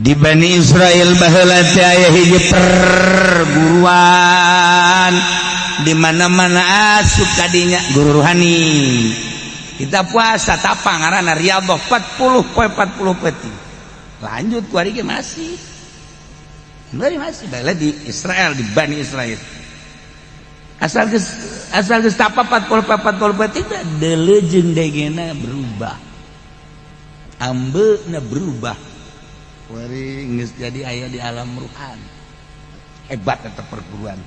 Di Bani Israel baheula teh aya hiji perguruan, di mana-mana asup kadinya guru ruhani. Kita puasa tapa ngaranna riyadhah 40 poe 40 peuting. Lanjut ku ari ge masih. Masih masih baheula di Israel, di Bani Israel. Asal geus tapa 40 poe 40 peuting, deuleu jeung degena berubah. Ambeuna berubah. Kuari geus jadi aya di alam ruhani. Hebat eta perguruan.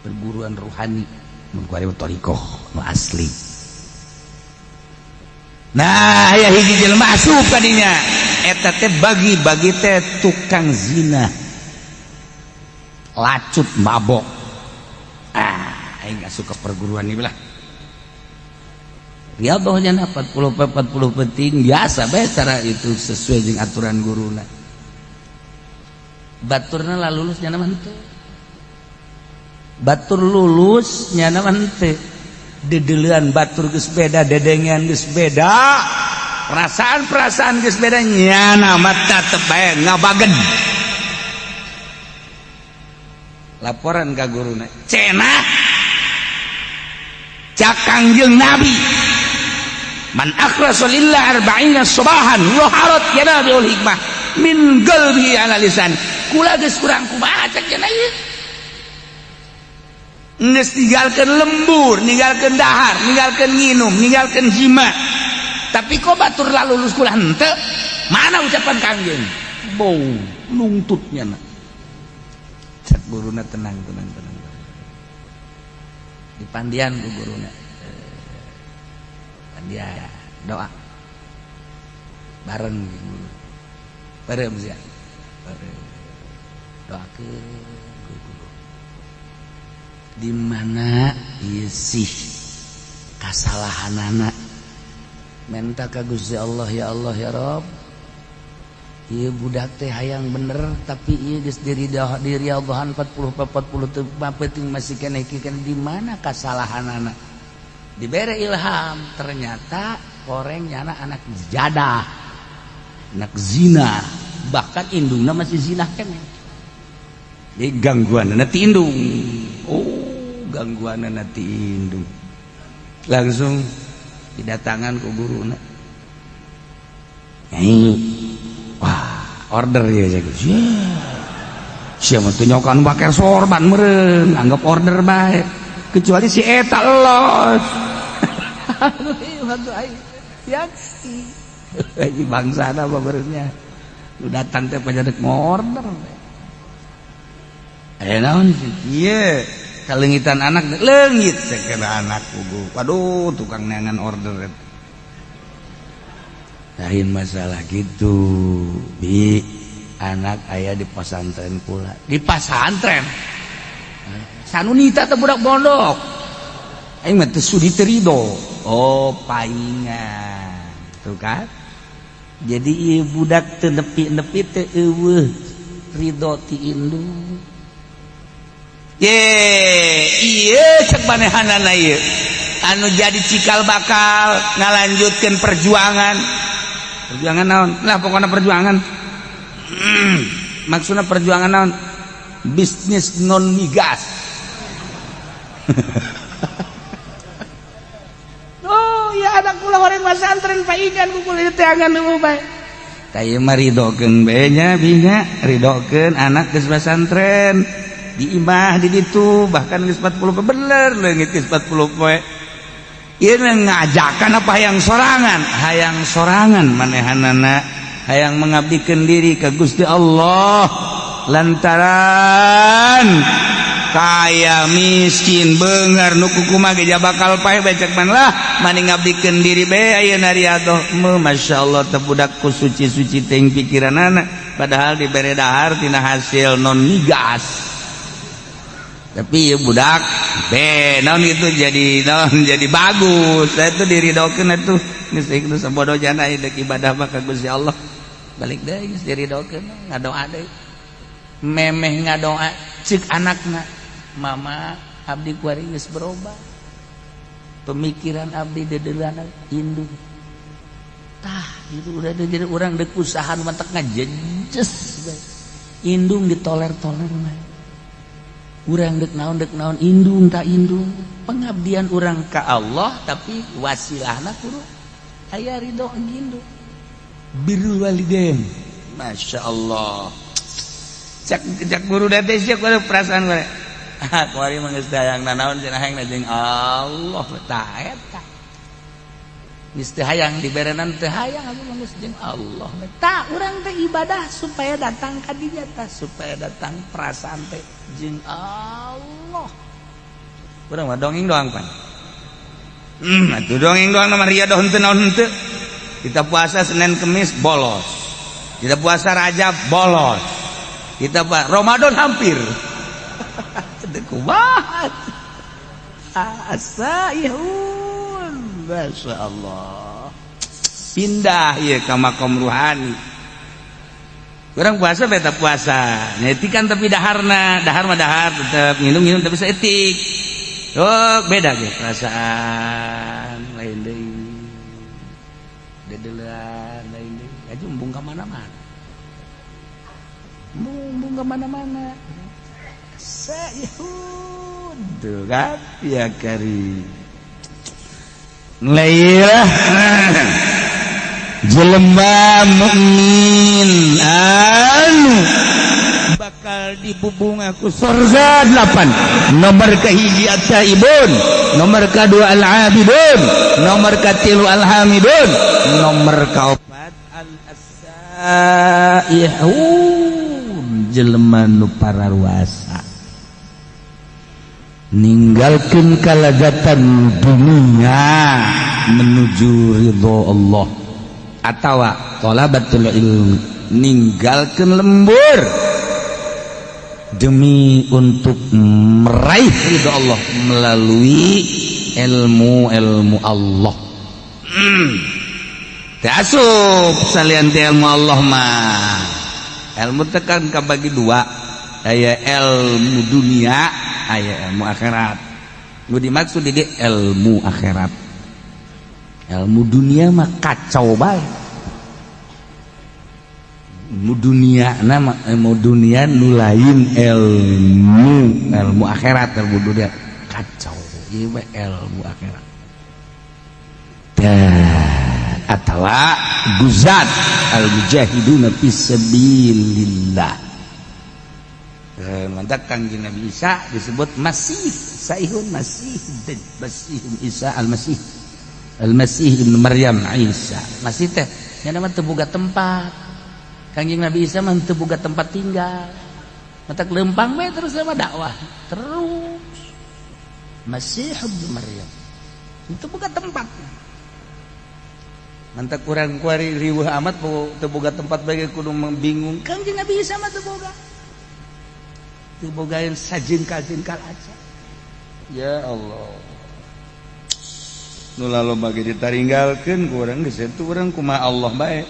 Perguruan ruhani mun kuari thariqah nu asli. Nah, aya hiji jelema asup ka dinya. Eta teh bagi-bagi teh tukang zina. Lacut mabok. Ah, aing asup ke perguruan ieu lah. Riyadhahnya 40 40 peuting biasa bae, cara itu sesuai dengan aturan guruna. Baturna lah lulus, nyana mah henteu. Batur lulus, nyana mah henteu. Dedeleuan batur geus beda, dedengean geus beda, perasaan-perasaan geus beda, nyana mah tetep bae ngabagen. Laporan ka guruna. Cenah cak Kangjeng Nabi, man akhlasa lillah arba'ina sabahan zaharat yanabiul hikmah min qalbihi ala lisan. Kula geus kurang kumaha cek cenah ieu, geus ninggalkeun lembur, ninggalkeun dahar, ninggalkeun nginum, ninggalkeun jima, tapi kok batur lalulus, kula henteu. Mana ucapan Kangjeng? Bau nungtutnya na. Cek guruna, "Tenang, tenang, tenang." Dipandian ku guruna, dia doa bareng bareng ya, doa ke guru, di mana ieu sih kasalahanana? Minta ka Gusti Allah, "Ya Allah, ya Rob, ieu budak teh hayang bener, tapi ieu geus diri diri Allahan 40 40 teu penting, masih keneh kieu. Di mana kasalahanana?" Dibere ilham, ternyata koreng nyana anak jadah, anak zina, bahkan indungna masih zina keneh. Jadi gangguan ti indung. Oh, gangguan ti indung. Langsung didatangan ku guruna. Nyai, wah, order ya. Siapa tuh nyokan pakai sorban meren, anggap order baik, kecuali si eta los yaksi bangsa apa berenya. Lu datang teh pajadak ngorder eh naon sih ieu kalengitan anak leungit sakira anak kugu. Waduh, tukang neangan order. Lain masalah gitu bi, anak ayah di pesantren pula, di pesantren sanunita teh budak pondok aing mah teu sudi teu ridho. Oh, paingan tuh kan. Jadi ieu budak teu nepi-nepi teu eueuh ridho ti indung. Ye, ieu cek manehanana ieu anu jadi cikal bakal ngalanjutkeun perjuangan. Perjuangan naon lah, pokoknya perjuangan. Maksudnya perjuangan naon? Bisnis non migas. Oh ya, anak kula orang pesantren paingan ku kula teangan nu bae. Tah, ieu mah ridokeun bae nya, binya ridokeun anak geus pesantren di imah di ditu, bahkan geus 40 poe, bener leungit geus 40 poe. Ieu ngajakan apa hayang sorangan? Hayang sorangan manehanana, hayang mengabdikeun diri ka Gusti Allah, lantaran kaya miskin beunghar nu kumaha ge bakal paeh becek man lah, mani ngabdikeun diri bae ayeuna riyadhah. Masya Allah, teh budak ku suci-suci teuing pikiranana, padahal dibere dahar tina hasil non migas. Tapi ya budak be naon itu jadi naon, jadi bagus. Saya itu diridokeun atuh, geus geus sabodo jana deuk ibadah mah ka Gusti Allah. Balik deui geus diridokeun, ngadoa deui. Memeh ngadoa, cek anakna, "Mama, abdi kuari geus berubah pemikiran abdi, dedelana indung." Tah, itu udah jadi orang dek usaha mantak ngajejes bae. Indung ditoler-toler bae. Urang dek naon indung tak indung. Pengabdian urang ka Allah, tapi wasilahna kudu aya ridho indung. Birrul walidain. Masya Allah. Cak cak guru teh sia kudu perasaan gue. Ah, kuari mah geus hayang nanaon cenah, hayang jeung Allah tah eta. Geus teu hayang diberenan, teu hayang aku mah, geus jeung Allah. Tah, urang teh ibadah supaya datang ka dinya tah, supaya datang perasaan teh jeung Allah. Urang mah dongeng doang pan. Atuh dongeng doang mah, riadoh henteu naon henteu. Kita puasa Senin Kemis bolos. Kita puasa Rajab bolos. Kita Ramadan hampir. Kumaha? Asaihun. Masya Allah. Pindah ya ke makom ruhani. Orang puasa beta puasa. Nyetikan tapi daharna, dahar mah dahar tetep, minum-minum tapi seetik. Oh, beda ge perasaan lain deui. Dedelan lain deui. Aja embung ka mana-mana. Embung ka mana-mana. Saihun. Tuh kan ya kari. Lailah jelema mukmin anu bakal dibubunga ku surga delapan. Nomor kahiji at-taibun, nomor kedua al-abidun, nomor katilu al-hamidun, nomor kaopat al-asaihun, jelema nu pararuasa ninggalkeun kalazatan dunia menuju ridho Allah, atawa thalabatul ilmi, ninggalkeun lembur demi untuk meraih ridho Allah melalui ilmu-ilmu Allah. Teu asup salian ti ilmu Allah mah. Ilmu tekan kabagi dua, aya ilmu dunia, aya ilmu akhirat. Nu dimaksud di ilmu akhirat. Ilmu dunia mah kacau bae. Ilmu dunia nama ilmu dunia nu lain ilmu ilmu akhirat. Ilmu dunia kacau, ieu mah ilmu akhirat. Atawa guzat al mujahiduna fisabilillah. Mantap. Kangjeng Nabi Isa disebut Masih Saihun, Masih Masih Isa Al-Masih, Al-Masih Ibnu Maryam Isa. Masih teh nya mah teu boga tempat. Kangjeng Nabi Isa mah teu boga tempat tinggal, matak lempang we terus sama dakwah terus. Masih Ibnu Maryam itu boga tempat. Mantap, kurang kuari riweuh amat teu boga tempat bagi kudu bingung. Kangjeng Nabi Isa mah teu boga, teu bogaeun sajengkal-jengkal aja. Ya Allah, nu loba bagi ditaringgalkeun ku urang geus itu urang kumaha Allah bae.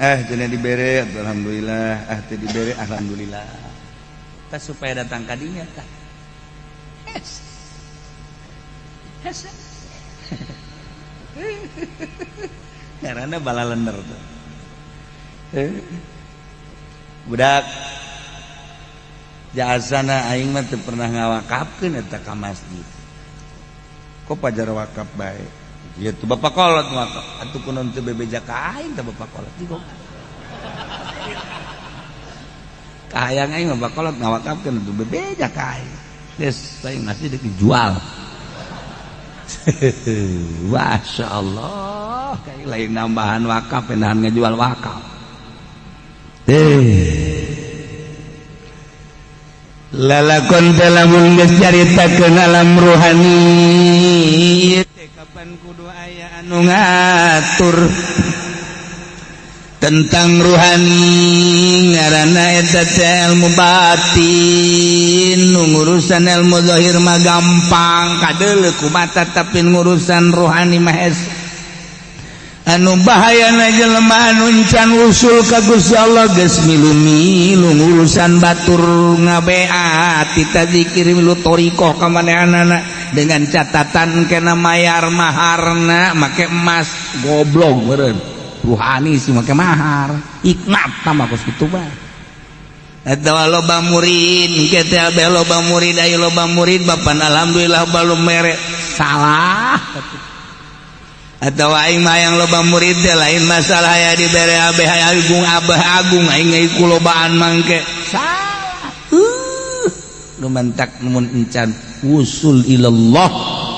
Eh, cenah dibere alhamdulillah, ah teu dibere alhamdulillah. Tah, supaya datang ka dinya tah. Hes. Hes. Karena balalender tuh. Eh. Budak jasana aing mah teu pernah ngawakafkeun eta ka masjid. Kok pajar wakaf bae? Ya tuh bapak kolot wakaf. Atuh kunaon teu bebeja ka aing teh bapak kolot? Di kahayang aing mah bapak kolot ngawakafkeun atuh bebeja ka aing. Geus aing masih dijual. Masya Allah, kayak lain nambahan wakaf, penahan ngejual wakaf. Eh, lalakon lamun geus caritakeun alam ruhani ieu teh kapan kudu aya anu ngatur tentang ruhani, ngaranna eta teh ilmu batin. Nu ngurusan ilmu zahir mah gampang kadeuleu ku mata, tapi ngurusan ruhani mah hese. Anu bahayana jelema anu can usul ka Gusti Allah geus milu-milu ngurusan batur, ngabeat tita zikir, milu thoriqoh ka manehanana. Dengan catatan kena mayar maharna make emas. Goblok meureun ruhani sih make mahar, ikmat tambah kos kitu bae. Atawa loba murid kita, loba murid, ayo loba murid, bapan alhamdulillah balum mere, salah. Atau aing mah yang loba murid teh lain masalah ya dibere abeh agung, abah agung aing ku lobaan mangke, salah. Nu mantak mun encan wusul ilallah,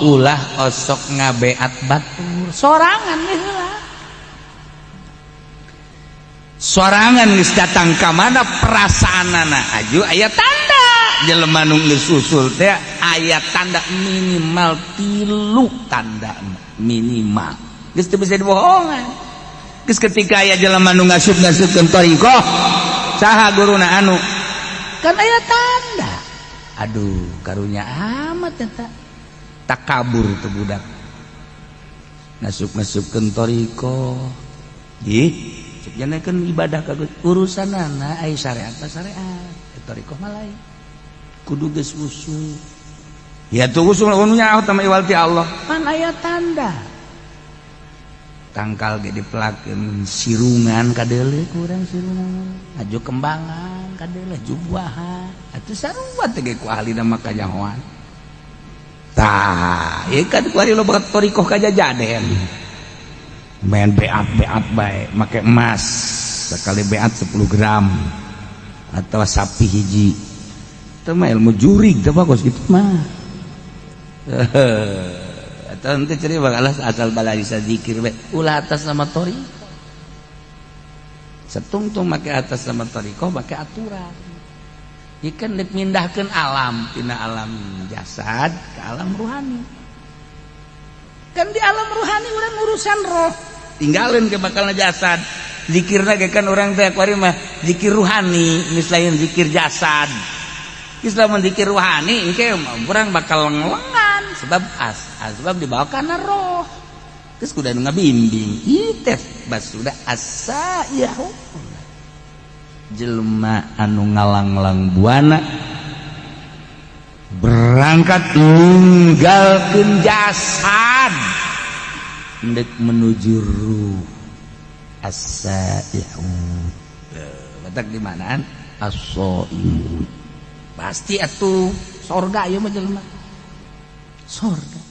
ulah osok ngabeat batur sorangan heula. Sorangan geus datang ka mana perasaanana, aju aya tanda jelema nu geus usul teh, aya tanda minimal tilu tanda minimal, geus teu bisa dibohongan. Geus ketika aya jelema nu ngasup-ngasupkeun thariqah, saha guruna, anu kan aya tanda, aduh karunya amat eta takabur tuh budak ngasup-ngasupkeun thariqah. Ih, kan ibadah ka urusan anak ai syariat mah syariat, thariqah mah lain, kudu geus usul ya tuh usul nya sama iwal ti Allah pan aya tanda tangkal ge dipelakeun sirungan kadeuleu kurang sirungan, aju kembangan kadeuleu buahan atuh sarua teh ge ku ahlina mah kanyahoan. Tah ieu kan kuari loba thariqah kajajaden main beat beat bae make emas, sekali beat 10 gram atau sapi hiji. Itu mah ilmu jurig teh, bagus gitu mah. Atau nanti ceri bakal asal balai zikir bae, ulah atas nama thariqah. Setungtung make atas nama thariqah, make aturan ikan dek mindahkeun alam tina alam jasad ke alam ruhani. Kan di alam ruhani orang urusan roh, tinggalin ke bakal jasad. Zikirna ge kan orang teh kuari mah zikir ruhani geus lain zikir jasad. Geus lamun zikir ruhani engke urang bakal lengan sebab as sebab dibawa kana roh. Terus kudu ngabimbing ieu teh bas sudah asa yahu jelema anu ngalanglang buana berangkat ninggalkeun jasad ndek menuju ruh, as-saihun batak di manaan as-saihun pasti atuh sorga ieu mah jelema sorga.